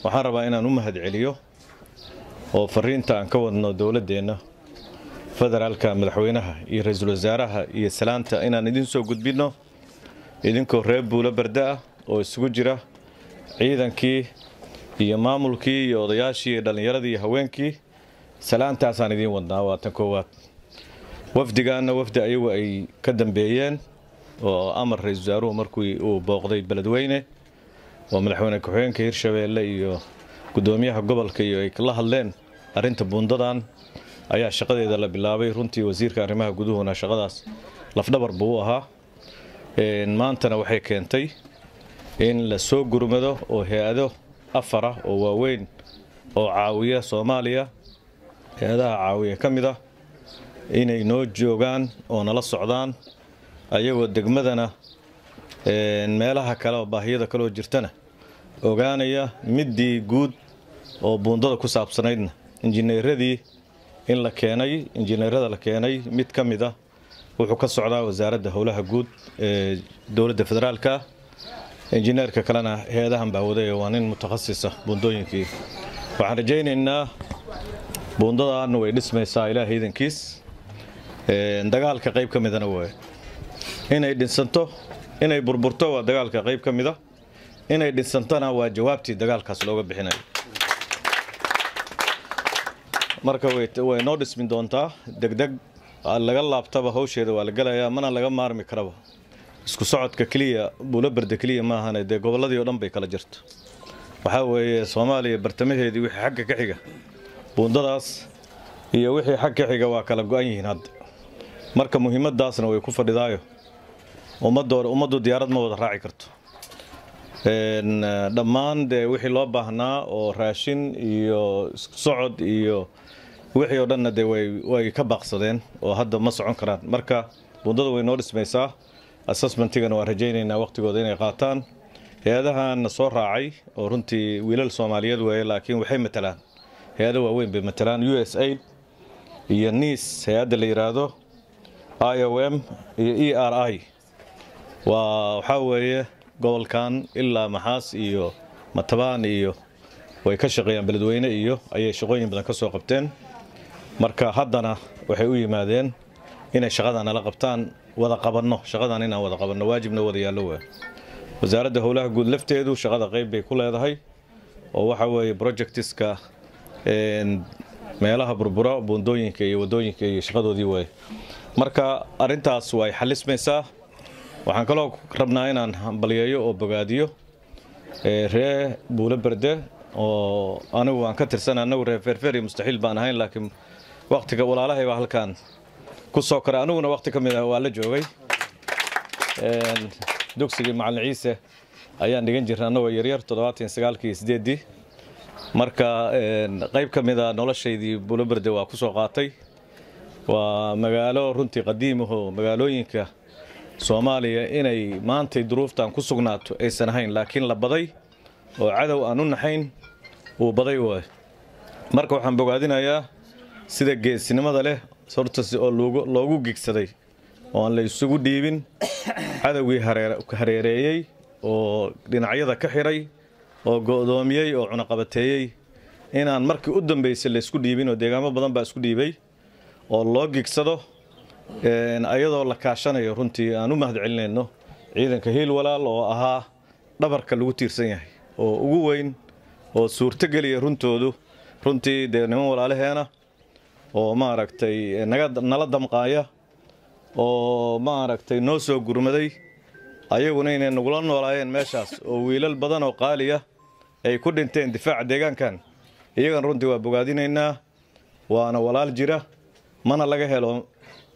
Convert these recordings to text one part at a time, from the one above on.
Waxaan rabaa inaan u mahadceliyo oo fariinta aan ka wadno dowladeenna federaalka, madaxweynaha iyo ra-iisul wasaaraha, iyo salaanta inaan idin soo gudbinno idinkoo reer Buulo Berde ah oo isugu jira ciidankii iyo maamulkii iyo odayaashii iyo dhallinyaradii iyo haweenkii. Salaantaasaan idiin wadnaa. Waa tan koowaad. Wafdigaanna wafdi ayagu ay ka dambeeyeen oo amar ra-iisul wasaaruhu markii uu booqday Beledweyne oo madaxweyne ku-xigeenka Hirshabeelle iyo guddoomiyaha gobolka iyo ay la hadleen arrinta buundadan ayaa shaqadeeda la bilaabay. Runtii wasiirka arrimaha guduhuna shaqadaas lafdhabar buu u ahaa. Maantana waxay keentay in la soo gurmado oo hay-ado afar ah oo waaweyn oo caawiya Soomaaliya, hay-adaha caawiya ka mid ah, inay noo joogaan oo nala socdaan, ayagoo degmadana meelaha kale oo baahiyada kaleoo jirtana ogaanaya, middii guud oo buundada ku saabsanaydna injineeradii in la keenay. Injineerada la keenay mid ka mid ah wuxuu ka socdaa Wasaaradda Howlaha Guud ee dowladda federaalka, injineerka kalena hay-adahan baa waday, waa nin mutakhasisa buundooyinkii. Waxaan rajaynaynaa buundadan way dhismaysaa Ilaahay idankiis. Dagaalka qayb ka midana waay inay dhinsanto. Inay burburto waa dagaalka qayb ka mida, inay dhinsantona waa jawaabtii dagaalkaas looga bixinayo. Marka way noo dhismi doontaa degdeg laga laabtaba, hawsheeda waa la gelayaa, mana laga maarmi karaba. Isku socodka keliya Buulo Berde keliya maahane, dee gobolladii oo dhan bay kala jirto. Waxaa weeye Soomaaliya bartamaheedii wixii xagga ka xiga buundadaas iyo wixii xag ka xiga waa kala go-an yihiin hadda. Marka muhiimadaasna way ku fadhidaayo ummaddu diyaarad ma wada raaci karto dhammaan. Dee wixii loo baahnaa oo raashin iyo isku socod iyo wixii oo dhanna dee way ka baaqsadeen oo hadda ma socon karaan. Marka buundada way noo dhismaysaa, assessmentigana waan rajaynaynaa waqtigooda inay qaataan. Hay-adahanna soo raacay oo runtii wiilal Soomaaliyeed weeye, laakiin waxay matalaan hay-ado waaweyn bay matalaan: USAID iyo NICE hay-adda la yidhaahdo, IOM iyo ERI. Waa waxaa weeye gobolkan ilaa Maxaas iyo Matabaan iyo way ka shaqeeyaan, Beledweyne iyo ayay shaqooyin badan ka soo qabteen. Marka haddana waxay u yimaadeen inay shaqadan nala qabtaan, wada qabanno shaqadan, inaan wada qabanno waajibna wada yaallo waa. Wasaaradda Howlaha Guud lafteedu shaqada qayb bay ku leedahay oo waxa weeye projectiska meelaha burbura, buundooyinka iyo wadooyinka iyo shaqadoodii waaye. Marka arrintaas way xalismaysaa. Waxaan kaloo rabnaa inaan hambalyeeyo oo bogaadiyo ree Buulo Berde oo anigu waan ka tirsan. Anagu ree Feerfeer iyo mustaxiil baan ahayn, laakiin waqtiga walaalahay baa halkan ku soo koray, aniguna waqti ka mid ah waa la joogay. Dugsigii Macalin Ciise ayaan dhigan jirnay annagoo yaryar 79-kii, 8-dii. Marka qayb ka mid a noloshaydii Buulo Berde waa ku soo qaatay. Waa magaalo runtii qadiimahoo magaalooyinka Soomaaliya inay maantay duruuftan ku sugnaato aysan ahayn, laakiin la baday oo cadow aan u naxayn uu baday waay. Marka waxaan bogaadinayaa sida geesinimada leh horta oo loogu gigsaday oo aan la isugu dhiibin cadowgii hareereeyey oo dhinacyada ka xiray oo go'doomiyey oo cunaqabateeyey, inaan markii u dambaysay la isku dhiibin oo deegaamo badan baa isku dhiibay oo loo gigsado ayadoo la kaashanayo. Runtii aan u mahad celinayno ciidanka Hiil Walaal oo ahaa dhabarka lagu tiirsan yahay oo ugu weyn oo suurtogeliya runtoodu. Runtii dee niman walaalaheena oo maaragtay naga nala damqaaya oo maaragtay noo soo gurmaday, ayaguna inay nagula noolaayeen meeshaas oo wiilal badan oo qaaliya ay ku dhinteen difaaca deegaankan, iyagana runtii waa bogaadinaynaa. Waana walaal jira, mana laga helo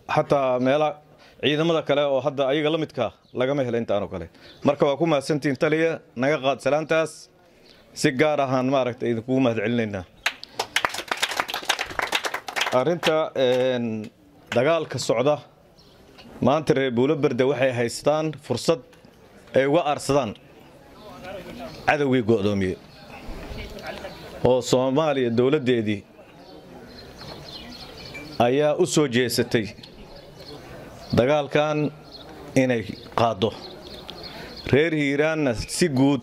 xataa meela ciidamada kale oo hadda ayaga la midka lagama helo intaanoo kale. Marka waa ku mahadsantihiin. Taliya, naga qaad salaantaas, si gaar ahaan maaragtay idinkugu mahad celinaynaa. Arrinta dagaalka socda maanta, reer Buulo Berde waxay haystaan fursad ay uga aarsadaan cadowgii go'doomiyey oo Soomaaliya dowladdeedii ayaa u soo jeesatay dagaalkan inay qaaddo. Reer Hiiraanna si guud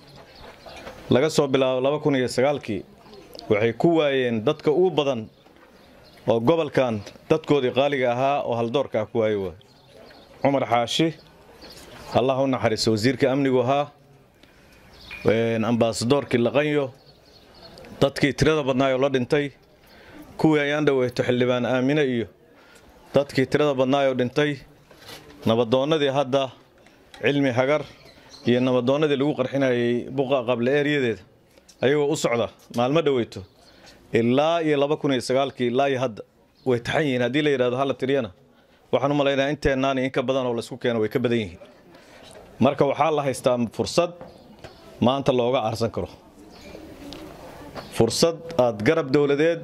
Laga soo bilaabo 2009kii waxay ku waayeen dadka ugu badan oo gobolkan dadkoodii qaaliga ahaa oo haldoorka ah ku waayey waay. Cumar Xaashi, Allah u naxariiso, wasiirka amnigu ahaa, ambaasadoorkii Laqanyo, dadkii tirada badnaayoo la dhintay, kuwii ayaan dhaweyto xildhibaan Aamine iyo dadkii tirada badnaayoo dhintay, nabadoonnadii hadda Cilmi Hagar iyo nabadoonnadii lagu qarxinayay Buqa Qable eeryadeeda ayagoo u socda maalmo dhaweyto, ilaa iyo 2009kii ilaa iyo hadda way taxan yihiin. Haddii la yidhahdo hala tiriyana, waxaan u malaynayaa inteennaani in ka badan oo laysku keeno way ka badan yihiin. Marka waxaa la haystaa fursad maanta looga aarsan karo, fursad aad garab dowladeed,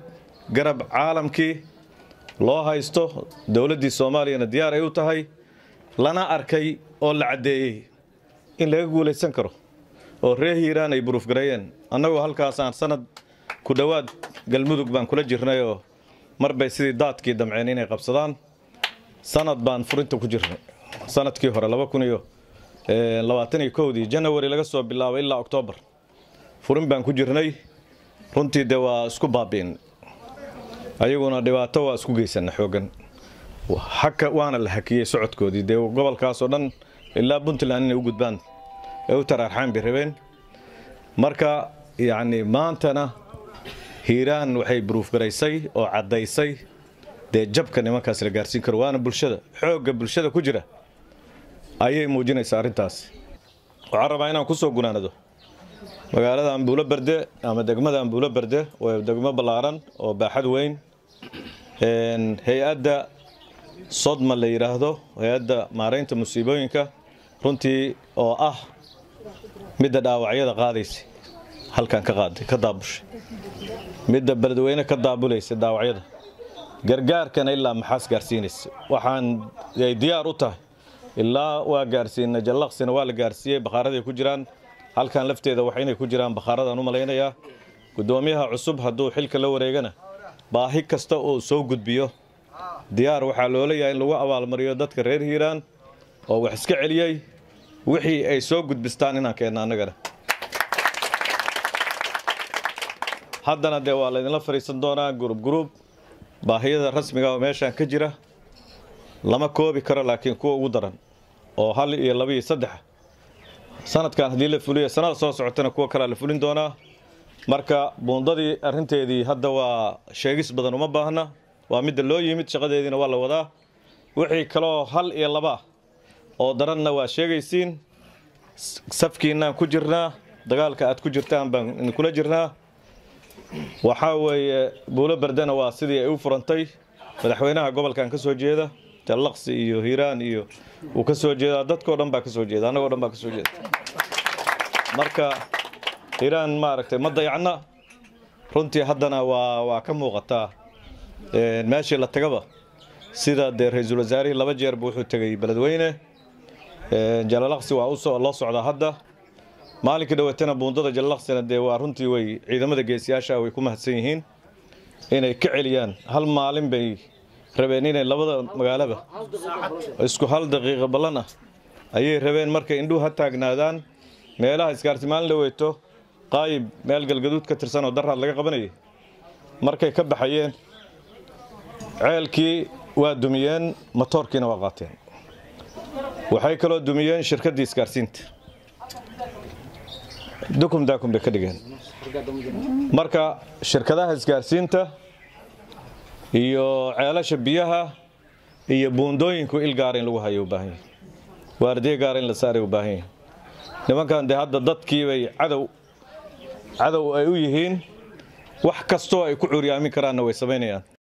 garab caalamkii loo haysto, dowladdii Soomaaliyana diyaar ay u tahay, lana arkay oo la caddeeyey in laga guulaysan karo oo reer Hiiraan ay buruufgareeyeen. Annagoo halkaasaan sanad ku dhowaad Galmudug baan kula jirnay oo mar bay sidii daadkii damceen inay qabsadaan. Sanad baan furinta ku jirnay sanadkii hore, 2021dii Janawari laga soo bilaabay ilaa Oktoobar furin baan ku jirnay. Runtii dee waa isku baabi'in, ayaguna dhibaato waa isku geysana xooggan haka, waana la hakiyey socodkoodii. Dee gobolkaasoo dhan ilaa Puntland inay u gudbaan ay u taraarxaan bay rabeen. Marka yacni maantana Hiiraan waxay buruufgaraysay oo caddaysay dee jabka nimankaas la gaarsiin karo, waana bulshada, xoogga bulshada ku jira ayay muujinaysaa arrintaas. Waxaan rabaa inaan ku soo gunaanado magaalada Ambuulo Berde ama degmada Ambuulo Berde, waa degmo ballaaran oo baaxad weyn. Hay-adda Sodma la yidhaahdo, hay-adda maaraynta musiibooyinka, runtii oo ah midda dhaawacyada qaadaysa halkan ka qaaday, ka daabushay, midda Beledweyne ka daabulaysa dhaawacyada, gargaarkana ilaa Maxaas gaarsiinaysa, waxaan ay diyaar u tahay ilaa waa gaarsiinay. Jallaqsina waa la gaarsiiyey, bakhaaraday ku jiraan. Halkan lafteeda wax inay ku jiraan bakhaaradan u malaynayaa. Guddoomiyaha cusub hadduu xilka la wareegana, baahi kasta oo soo gudbiyo diyaar waxaa loola yahay in lagu abaalmariyo dadka reer Hiiraan oo wax iska celiyey. Wixii ay soo gudbistaan inaan keenna annagana. Haddana dee waa laydinla fadhiisan doonaa group group. Baahiyada rasmiga oo meeshaan ka jira lama koobi karo, laakiin kuwa ugu daran oo hal iyo laba iyo saddex sanadkan haddii la fuliyo, sanada soo socotana kuwa kalea la fulin doonaa. Marka buundadii arrinteedii hadda waa sheegis badan uma baahna, waa midda loo yimid, shaqadeediina waa la wadaa. Wixii kaloo hal iyo laba oo daranna waa sheegaysiin. Safkiinaan ku jirnaa, dagaalka aad ku jirtaan baan idinkula jirnaa. Waxaa weeye Buulo Berdena waa sidii ay u furantay. Madaxweynaha gobolkan ka soo jeeda, Jallaqsi iyo Hiiraan iyo uu ka soo jeedaa, dadkoo dhan baa ka soo jeeda, annagoo dhan baa ka soo jeeda. Marka Hiiraan maaragtay ma dayacna runtii. Haddana waa ka muuqataa meeshii la tagaba, sida dee ra-iisul wasaarihii laba jeerba wuxuu tegey Beledweyne, Jalalaqsi waa usoo loo socdaa hadda. Maalinkii dhawatana buundada Jalalaqsina dee waa runtii way ciidamada geesiyaasha way ku mahadsan yihiin inay ka celiyaan. Hal maalin bay rabeen inay labada magaalaba isku hal daqiiqo ballan ah ayay rabeen. Markay indhuhu ha taagnaadaan meelaha isgaarsi. Maalin dhaweyto Qaayib, meel Galgaduud ka tirsan oo Daraad laga qabanayay, markay ka baxayeen ceelkii waa dumiyeen, matoorkiina waa qaateen. Waxay kaloo dumiyeen shirkaddii isgaarsiinta, dukum daakum bay ka dhigeen. Marka shirkadaha isgaarsiinta iyo ceelasha biyaha iyo buundooyinku il gaara in lagu hayo u baahan yahay, waardiye gaara in la saaray u baahan yahay. Nimankan dee hadda dadkii bay cadow cadow ay u yihiin, wax kastoo ay ku curyaamin karaanna way samaynayaan.